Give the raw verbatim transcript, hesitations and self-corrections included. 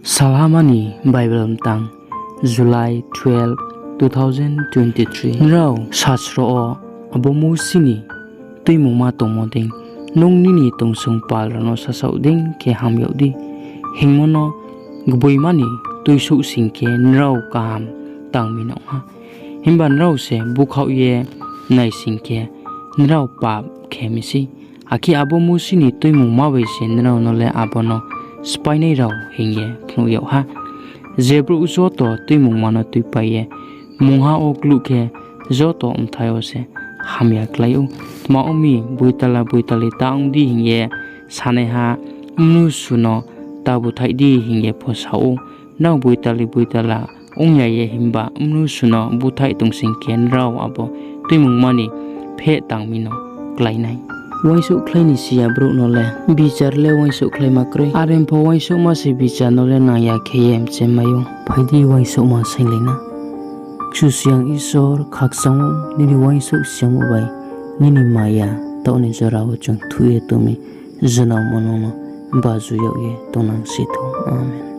Salhama ni Bible mtang, July twelve, two thousand twenty-three. Nrao sasro wo abo Mousi ni tuimungma tongmo dei, nung nini tongsong pal rao no sasaoh dei khe ham yag di, hingmo no gboima ni tuisouh sing khe nrao kaham tang mi nang ha. Himba nrao se búkhaoh ye nai sing khe, nrao pap khe mi sei. Akhe abo Mousi ni tuimungma bai se nrao no le abo no spháinai rao hing ye phnuh yag ha. Je brouh joto tuimungma no tuipai ye mungha wo kluh khe, joto bthai yo se hamya klái ou. Tma ong mi, boitala boitali ta ong di hing ye sanaiha mnusu no ta búthaih di hing ye pho sa ou. Nrao boitali boitala ong ya ye himba mnusu no búthaih tong sing khe, nrao abo tuimungma ni pheh tang mi no klái nai. Uaingsouhkhlai ni siya brouh no le bichar le uaingsouhkhlaima kroi, are pho uaingsouhma se bichar no le nang ya khe ye mchemmai ou. Phai di, uaingsouhma sainglai na. Kchusoyang Isor, khakchang ou nini uaingsouh siyamo bai nini maya taoh ni jora wo chung thuh ye tong mi, jnaomo nung no baju yag ye tongnang si thou. Amen.